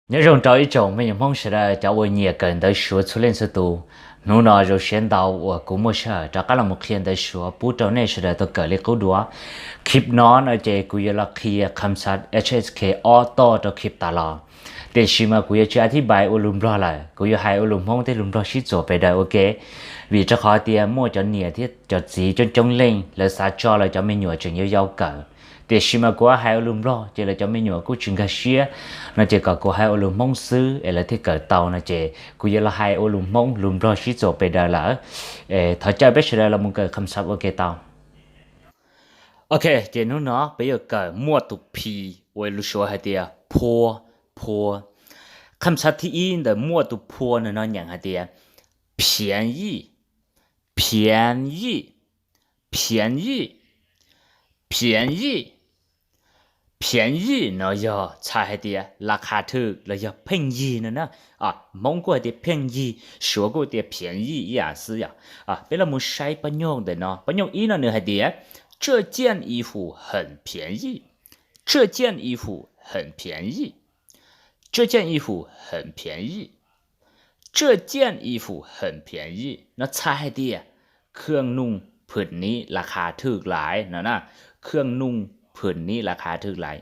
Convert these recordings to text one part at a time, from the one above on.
Nyob zoo rau ib tsoom me nyuam Hmoob sawv daws cov uas nyiam kawm ntawv Suav txhua leej txhua tus. Hnub no zoo siab ntau uas kuv muaj sij hawm rov qab los mus qhia ntawv Suav pub rau nej sawv daws tau kawm li qub dua. Clip no no ces kuv yuav los qhia kham xav H S K ob toj rau clip tas los. Tiam sis mas kuv yuav tsis a thib pais ua lus Nplog lawm, kuv yuav hais ua lus Hmoob thiab lus Nplog sib txuas pes daws ua ke. Vim rau qhov tias muaj cov niam thiab cov txiv coob coob leej lawv xav tso lawv cov me nyuam tseem yau yau kawm. Tiam sis mas kuv hais ua lus Nplog ces lawv cov me nyuam kuj tsis nkag siab, no ces kom kuv hais ua lus Hmoob xwb es lawv thiaj kawm tau no ces kuv yuav los hais ua lus Hmoob lus Nplog sib txuas pes daws lawm. Thov caw peb sawv daws los mus kawm kham xav ua ke tau. Ok, ces hnub no peb yuav kawm muaj tus phi uas lus Suav hais tias phua, phua. Kham xav thib ib ntawm muaj tus phua no nyeem hais tias phiav yij, phiav yij, phiav yij, phiav yij. Phiav yij no yog txhais hais tias las kha thwj los yog pheej yig no na. Hmoob kuj hais tias pheej yig, Suav kuj tias phiav yij ib yam xwb yom. Peb los mus saib pob nyuj ntawm no, pob nyuj ib no nws hais tias 这件衣服很便宜, 这件衣服很便宜, 这件衣服很便宜, 这件衣服很便宜 no txhais hais tias khaj nuj phwm niv las kha thwj lais no na. Khaj nuj phwm niv las kha thwj lais,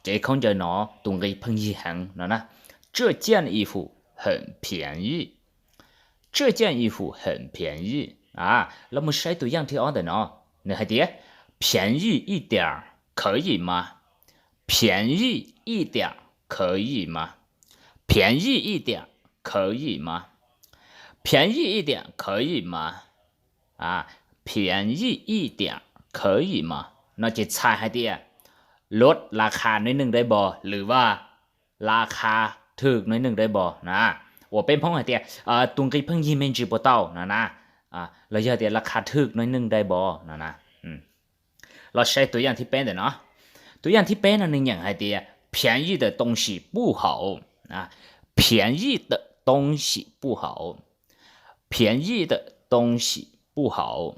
cev khaub ncaws no tus nqi pheej yig heev no na. 这件衣服很便宜, 这件衣服很便宜. Los mus saib tus yaj thib ob ntawm no, nws hais tias phiav yij ib tiam khav yim mas, phiav yij ib tiam khav yim mas, phiav yij ib tiam khav yim mas, phiav yij ib tiam khav yim mas, phiav yij ib tiam khav yim mas no ces txhais hais tias ลดราคาหน่อยหนึ่งได้บ่ หรือว่า las kha thwj หน่อยหนึ่งได้บ่ na. Uas peb Hmoob hais tias tus nqi pheej yig me ntsis puas tau no na, los yog tias las kha thwj หน่อยหนึ่งได้บ่ no na. Los saib tus yaj thib peb ntawm no. Tus yaj thib peb no nws nyeem hais tias phiav yij tawm too sim puj hauv, phiav yij tawm too sim puj hauv, phiav yij tawm too sim puj hauv,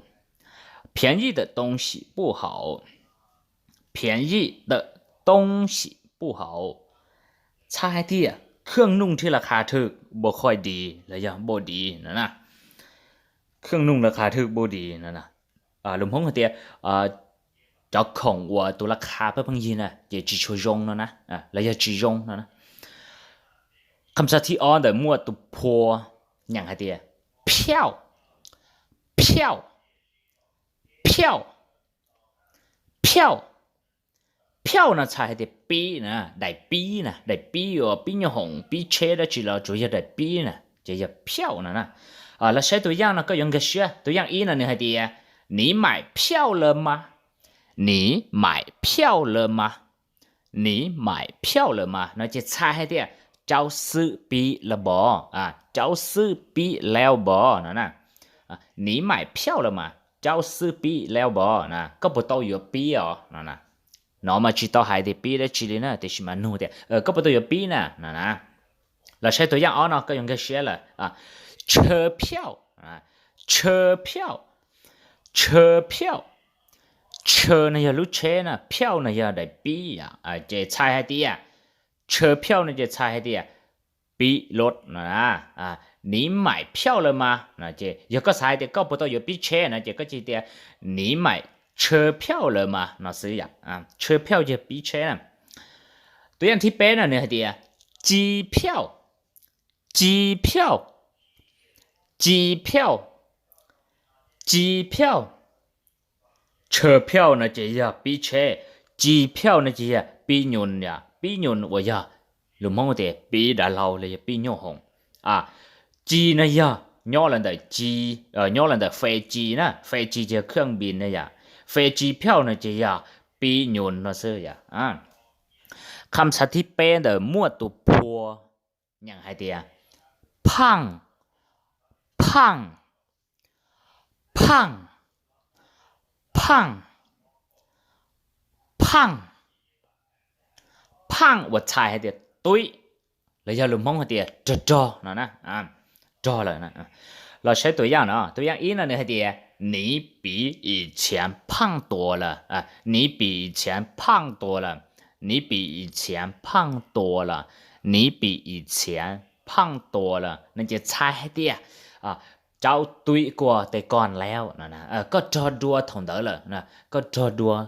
phiav yij tawm too sim puj hauv, phiav yij tawm too sim puj hauv. Txhais hais tias khaj nuj thib las kha thwj บ่ค่อยดี los yog บ่ดี no na. Khaj nuj las kha thwj บ่ดี no na. Lus Hmoob hais tias cov khoom uas tus las kha pheej pheej yig na ces tsis tshua zoo no na, los yog tsis zoo no na. Kham xav thib ob ntawm muaj tus phua nyeem hais tias phiauj, phiauj, phiauj, phiauj. Phiauj no txhais hais tias pib na, daim pib na, daim pib uas pib nyuj hoom pib tsheb dab tsi los tsuas yog daim pib na ces yog phiauj no na. Los saib tus yaj no koj yuav nkag siab. Tus yaj ib no nws hais tias 你买票了吗, 你买票了吗, 你买票了吗 no ces txhais hais tias เจ้าซื้อตั๋วแล้วบ่, เจ้าซื้อตั๋วแล้วบ่ no na. 你买票了吗, เจ้าซื้อตั๋วแล้วบ่ na, koj puas tau yuav pib os no na. No mas tsis tau hais tias pib dab tsi li na, tiam sis mas nug tias koj puas tau yuav pib na no na. Los saib tus yaj ob no koj yuav nkag siab lawm. 车票, 车票, 车票, 车 no yog lub tsheb na, phiauj no yog daim pib, ces txhais hais tias 车票 no ces txhais hais tias pib loj no na. 你买票了吗 no ces yog koj xav hais tias koj puas tau yuav pib tsheb no ces koj cia tias 你买车票了吗 no xwb yom. 车票 yog pib tsheb na. Tus yaj thib peb no nws hais tias 机票, 机票, 机票, 机票. 车票 no ces yog pib tsheb, 机票 no ces yog pib nyuj, pib nyuj uas yog lus Hmoob tias pib dav hlau los yog pib nyuj hoom. 机 no yog nyob los ntawm, nyob los ntawm 飞机 na, 飞机 ces yog khaj npis no yom, 飞机票 no ces yog pib nyuj no xwb yom. Kham xav thib peb ntawm muaj tus phua nyeem hais tias phaaj, phaaj, phaaj, phaaj, phaaj, phaaj uas txhais hais tias tub, los yog lus Hmoob hais tias rog rog no na, rog lawm. Los saib tus yaj no, tus yaj ib no nws hais tias 你比以前胖多了, 你比以前胖多了, 你比以前胖多了.你比以前胖多了 no ces txhais hais tias cauv twb kua tej koj lawm no, koj rog dua thaum ntawd lawm, koj rog dua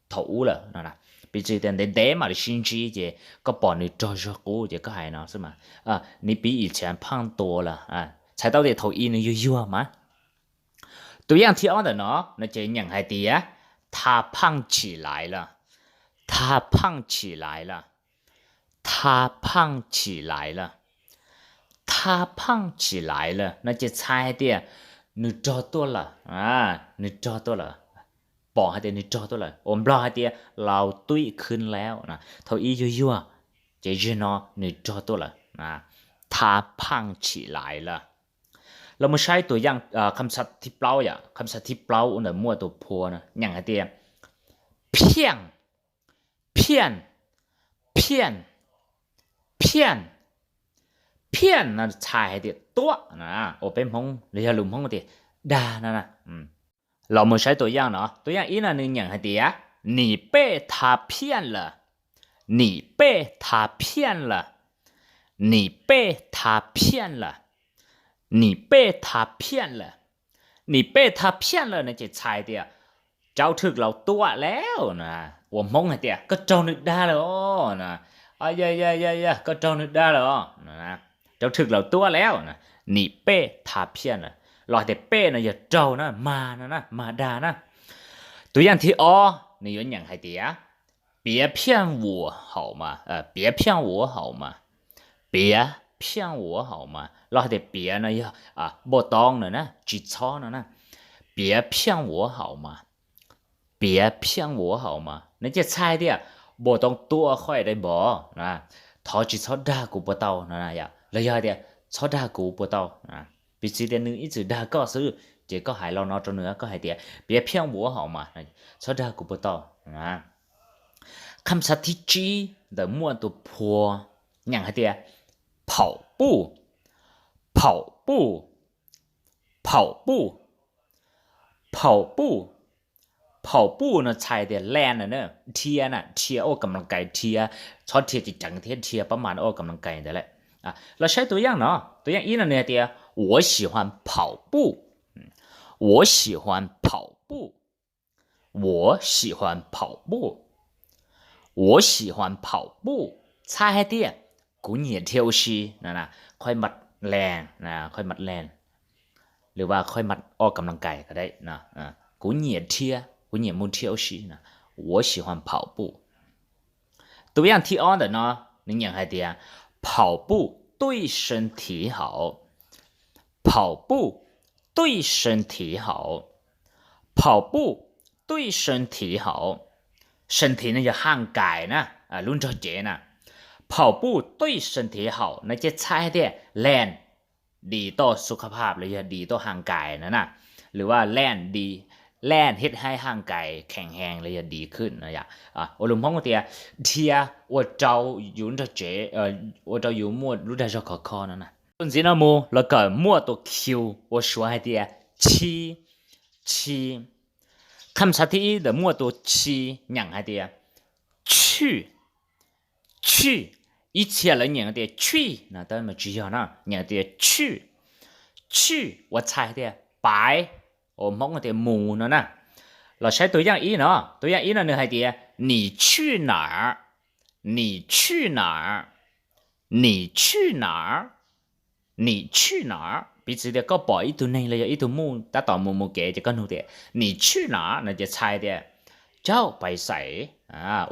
thaum ub lawm no. Piv txwv tias ntev ntev mam li sib ntsib ces koj pom nws rog zog qub ces koj hais no xwb mas, 你比以前胖多了 lawm, txhais tau tias thaum i nws yuag yuag mas. Tus yam thib ob ntawm no no ces nyeem hais tias 他胖起来了, 他胖起来了, 他胖起来了, 他胖起来了 no ces txhais hais tias nws rog tuaj lawm, nws rog tuaj lawm, pom hais tias nws rog tuaj lawm, uas Nplog hais tias 老堆ขึ้นแล้ว no. Thaum i yuag yuag ces zeg no nws rog tuaj lawm, 他胖起来了. Los mus saib tus yam kham xav thib plaub yom, kham xav thib plaub ua ntawm muaj tus phua no nyeem hais tias 骗, 骗, 骗, 骗, 骗 no txhais hais tias tuab no, uas peb Hmoob los yog lus Hmoob tias dag no. Los mus saib tus yam no, tus yam ib no nws nyeem hais tias 你被他骗了, 你被他骗了, 你被他骗了, 你被他骗了, 你被他骗了 no ces txhais tias 招赤佬 tuab lawm no, uas Hmoob hais tias koj raug nws dag lawm os no, koj raug nws dag lawm os, 招赤佬 tuab lawm no, 你被他骗了 los hais tias 被 no yog raug na, mag no na, mag dag na. Tus yam thib ob nws yuav nyeem hais tias 别骗我好吗, 别骗我好吗, 别骗我好吗 los hais tias 别 no yog npau toob no na, tsis txhob no na, 别骗我好吗, 别骗我好吗 no ces txhais tias npau toob tuab qhov dai npog, thov tsis txhob dag kuv puas tau no, los yog hais tias txhob dag kuv puas tau. Piv txwv tias nws ib txwm dag koj xwb ces koj hais lo no rau nws, koj hais tias 别骗我好吗, txhob dag kuv puas tau. Kham xav thib tsib ntawm muaj tus phua nyeem hais tias 跑步, 跑步, 跑步, 跑步, 跑步 no txhais tias lees na, dhia na, dhia ua kam las kais, dhia, txhob dhia ceev ceev thiab dhia pab mas ua kam las kais ntawd lawm. Los saib tus yam no, tus yam ib no nws hais tias 我喜欢跑步, 我喜欢跑步, 我喜欢跑步, 我喜欢跑步 txhais hais tias kuv nyiam dhia ua si no, 快慢练, 快慢练, lwm vas 快慢 ua kam las kais ko dai, kuv nyiam dhia, kuv nyiam mus dhia ua si no, 我喜欢跑步. Tus yam thib ob ntawm no nws nyeem hais tias 跑步对身体好, 跑步对身体好, 跑步对身体好, 身体 no yog haj kais na, lub nrog cev na, 跑步对身体好 no ces txhais tias lees dim tau สุขภาพ los yog dim tau haj kais no na, lwm vas lees dim, lees hib haj kais แข็งแรง los yog dim khwb no. Ua lus Hmoob tias dhia ua rau yus nrog cev, ua rau yus muaj lub dag zog khov kho no na. Tus ntxiv no mus los kawm muaj tus Q ua Suav hais tias chi, chi. Kham xav thib ib ntawm muaj tus chi nyeem hais tias 去, 去, ib txhia lawv nyeem tias 去 no tab mas tsis yog na, nyeem tias 去, 去 uas txhais tias pais, uas Hmoob tias mus no na. Los saib tus yam ib no, tus yam ib no nws hais tias 你去哪儿, 你去哪儿, 你去哪儿, 你去哪儿, piv txwv tias koj pom ib tug neeg los yog ib tug muj tab tom mus mus kev ces koj nug tias 你去哪儿 no ces txhais tias เจ้าไปไส,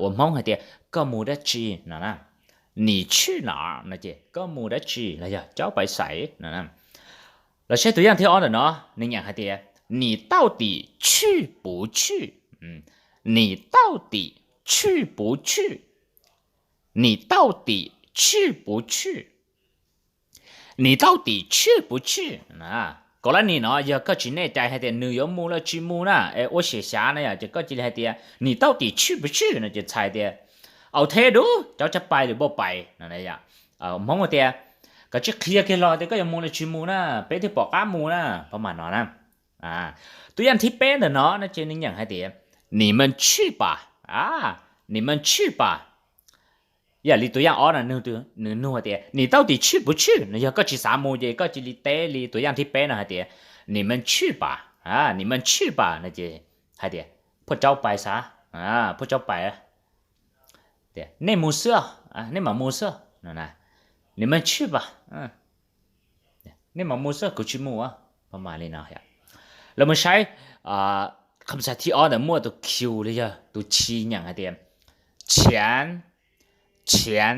uas Hmoob hais tias koj mus dab tsi no na. 你去哪儿 no ces koj mus dab tsi los yog เจ้าไปไส no. Los saib tus yam thib ob ntawm no, nws nyeem hais tias 你到底去不去, 你到底去不去, 你到底去不去, 你到底去不去. Kaum lab nim no yog koj tsis nej cai hais tias nws yuav mus los tsis mus na, es ua xyem xyav na yom, ces koj cia li hais tias 你到底去不去 no ces txhais tias au theb dub, cov tsab pais lwm npauj pais no. Hmoob tias koj tsis qhia kiag los tias koj yuav mus los tsis mus na, peb thiaj pom qab mus na, pab mas no na. Tus yam thib peb ntawm no no ces nws nyeem hais tias 你们去吧, 你们去吧, Yam li tus yaj ob no nws nug tias 你到底去不去 no yog koj tsis xav mus ces koj cia li teb li tus yaj thib peb no hais tias 你们去吧, 你们去吧 no ces hais tias พวกเจ้าไปซะ, พวกเจ้าไป, nej mus xwb, nej mam mus xwb, 你们去吧, nej mam mus xwb, kuv tsis mus. Li no, los mus saib, kham xas thib ob ntawm muaj tus q los yog tus chi nyeem hais tias 钱, 钱,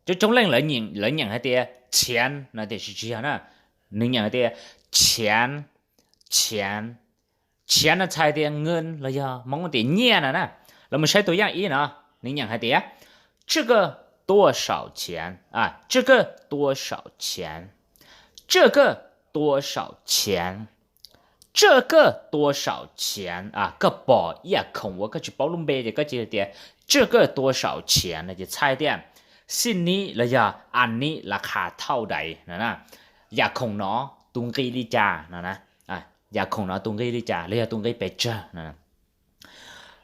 coob coob leej lawv nyeem hais tias 钱 no tiam sis tsis yog na, nws nyeem hais tias 钱, 钱, 钱 no txhais tias เงิน los yog Hmoob tias nyiaj no na. Los mus saib tus yaj ib no, nws nyeem hais tias 这个多少钱, 这个多少钱, 这个多少钱, 这个多少钱, koj pom ib yam khoom uas koj tsis paub lub npe ces koj cia li tias 这个多少钱 no ces txhais tias สิ่งนี้ los yog อันนี้ราคาเท่าไหร่ no na, yam khoom no tus nqi li cas no na, yam khoom no tus nqi li cas los yog tus nqi pes tsawg no.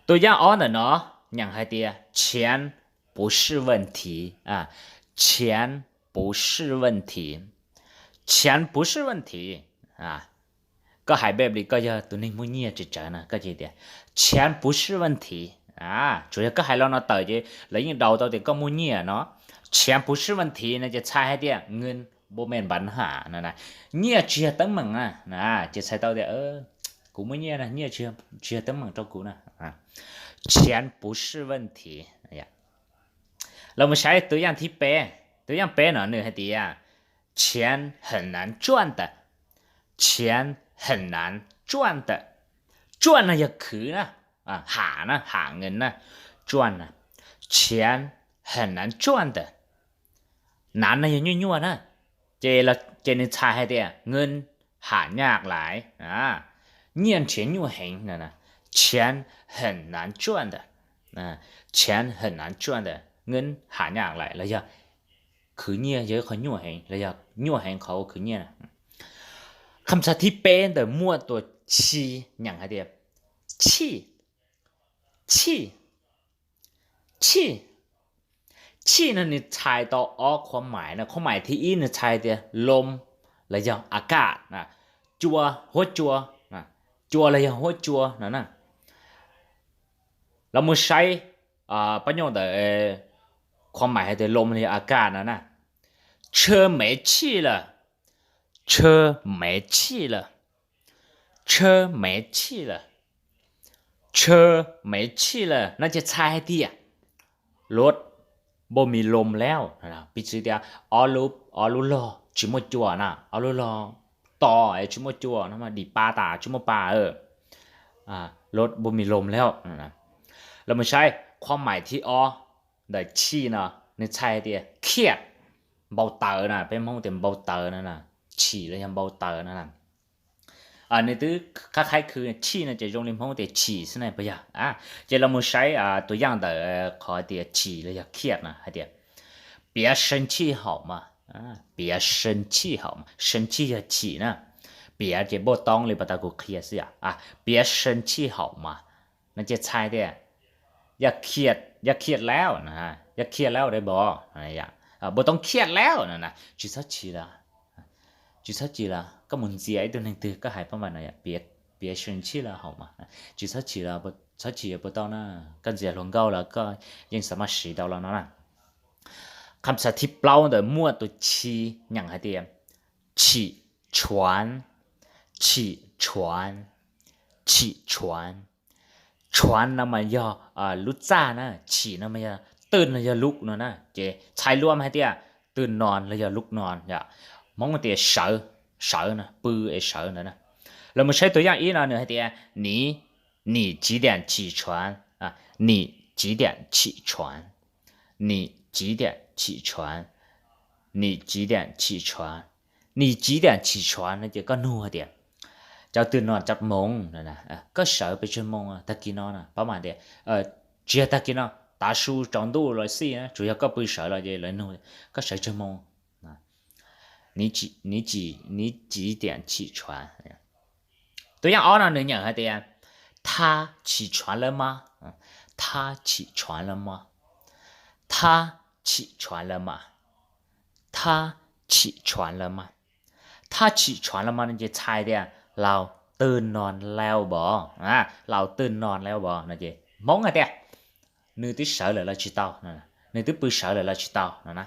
Tus yaj ob ntawm no nyeem hais tias 钱不是问题, 钱不是问题, 钱不是问题. Koj hais npe li koj yog tus neeg muaj nyiaj tsawv tsawv no koj cia li tias 钱不是问题, tsuas yog koj hais lo no tawm ces lawv yeej ntau tau tias koj muaj nyiaj no. 钱不是问题 no ces txhais hais tias เงินบ่แม่นปัญหา no, nyiaj tsis yog teeb meem na, ces txhais tau tias kuv muaj nyiaj na, nyiaj tsis yog teeb meem rau kuv na. 钱不是问题. Los mus saib tus yaj thib peb, tus yaj peb no nws hais tias 钱很难赚的, 钱很难赚的, 赚 no yog khwv na, ham na, ham เงิน na, 赚 na, 钱很难赚的, 难 no yog nyuaj nyuaj na, ces nws txhais hais tias เงินหายากหลาย, nyiaj nrhiav nyuaj heev no, 钱很难赚的, 钱很难赚的, เงินหายากหลาย los yog khwv nyiaj yog ib qho nyuaj heev los yog nyuaj heev qhov uas khwv nyiaj na. Kham xas thib peb ntawm muaj tus chi nyeem hais tias 气, 气, 气, 气 no nws txhais tau ob qhov mais no, qhov mais thib ib nws txhais tias ลม los yog อากาศ, cua, huab cua, cua los yog huab cua no na. Los mus saib pab nyoj ntawm qhov mais hais tias ลม los yog อากาศ no na. 车没气了, 车没气了, 车没气了, 车没气了 no ces txhais hais tias รถ บ่มีลมแล้ว, piv txwv tias ob lub log tsis muaj cua na, ob lub log to es tsis muaj cua no, dim pa tas tsis muaj pa, รถ บ่มีลมแล้ว. Los mus saib qhov mais thib ob ntawm 气 no, nws txhais tias เครียด, npau taws na, peb Hmoob tias npau taws no, 气 los yog npau taws no. Nws twb qab qhaib khw 气 no ces zoo li Hmoob tias chim xwb na puas yog? Ces los mus saib tus yaj ntawm qhov tias chim los yog เครียด no hais tias 别生气好吗, 别生气好吗, 生气 yog chim na, 别 ces npauj toob li pas tas kuv qhia xwb yom, 别生气好吗 no ces txhais tias อย่าเครียดแล้ว, อย่าเครียดแล้วได้บ่, บ่ต้องเครียดแล้ว no, tsis txhob chim lawm, tsis txhob chim lawm, koj mus ntxias ib tug neeg twg koj hais pab mas no, 别生气了好吗, tsis txhob chim lawm, txhob chim puas tau na, koj ntxias hluas nkauj los koj yeej xav maj siv tau los no na. Kham xas thib plaub ntawm muaj tus chi nyeem hais tias 起船, 起船, 起船. 船 no mas yog lub txaj na, 起 no mas yog ตื่น no yog ลุก no na, ces txhais luam hais tias ตื่นนอน los yog ลุกนอน yom. Hmoob tias sawv, sawv no, pw es sawv ntawd na. Los mus saib tus yaj ib no nws hais tias 你, 你几点起床, 你几点起床, 你几点起床, 你几点起床, 你几点起床 no ces koj nug hais tias 早ตื่นนอนจักโมง, koj sawv pes tsawg moo tag kis no na, pab mas tias tsis yog tag kis no, tav su tsaus ntuj los xij na, tsuas yog koj pw sawv los ces lawv nug koj sawv tsawg moo, 你几点起床. Tus yaj ob no nws nyeem hais tias 他起床了吗, 他起床了吗, 他起床了吗? 他起床了吗? 他起床了吗 no ces txhais tias เราตื่นนอนแล้วบ่? เราตื่นนอนแล้วบ่ no ces Hmoob hais tias nws twb sawv lawm los tsis tau, nws twb pw sawv lawm los tsis tau no na.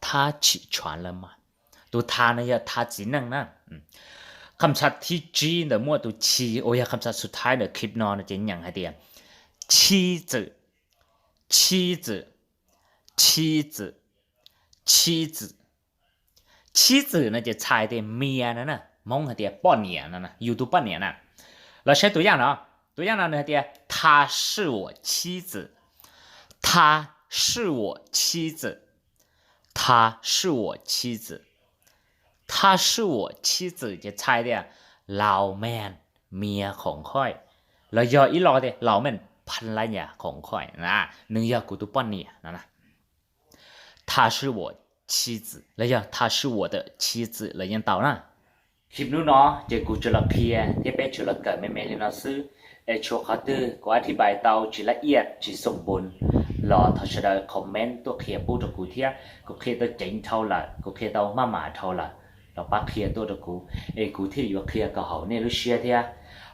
他起床了吗? Tus 他 no yog 他 txiv neej na. Qhov thib tsib ntawm muaj tus 七 uas yog qhov xav xu thaib ntawm clip no no ces nyeem hais tias 妻子, 妻子, 妻子, 妻子. 妻子 no ces txhais tias mise no na, Hmoob hais tias poj niam no, yus tus poj niam na. Los saib tus yaj no, tus yaj no nws hais tias 她是我妻子, 她是我妻子, 她是我妻子, 她是我妻子 ces txhais tias 老妹, mise ของข้อย, los yog ib lo tias 老妹, ภรรยาของข้อย, nws yog kuv tus poj niam no. 她是我妻子 los yog 她是我的妻子 los yeej tau na. Clip hnub no ces kuv tsuas los qhia thiab peb tsuas los kawm me me li no xwb, es tshuav qhov twg kuv a thi pais tau tsis laj iaj tsis xoo pun los thov sawv daws comment tuaj qhia pub rau kuv thiab. Kuv qhia tau ceev dhau lawm, kuv qhia tau maj mam dhau lawm, los pab qhia tuaj rau kuv es kuv thiaj yuav qhia kom haum nej lub siab thiab.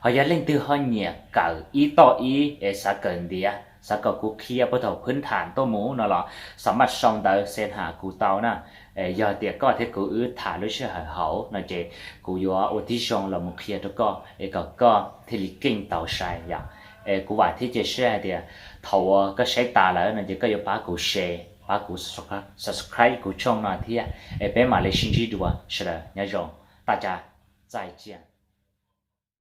Ho yog leej twg ho nyiam kawm ib toj ib es xav kawm ntiav, xav kom kuv qhia puag thaum phwv tham tuaj mus no los xam maj sau ntawv xa has kuv tau na. Yog tias koj thiab kuv wb tham lub sij hawm haum no ces kuv yuav ua tib zoo los mus qhia rau koj es kom koj thiaj li keej tau sai yom. Es kuv vam thiab cia siab hais tias thaum uas koj saib tas lawm no ces koj yuav pab kuv share, pab kuv subscribe kuv channel no thiab, es peb mam li sib ntsib dua, sawv daws nyob zoo, 大家再见.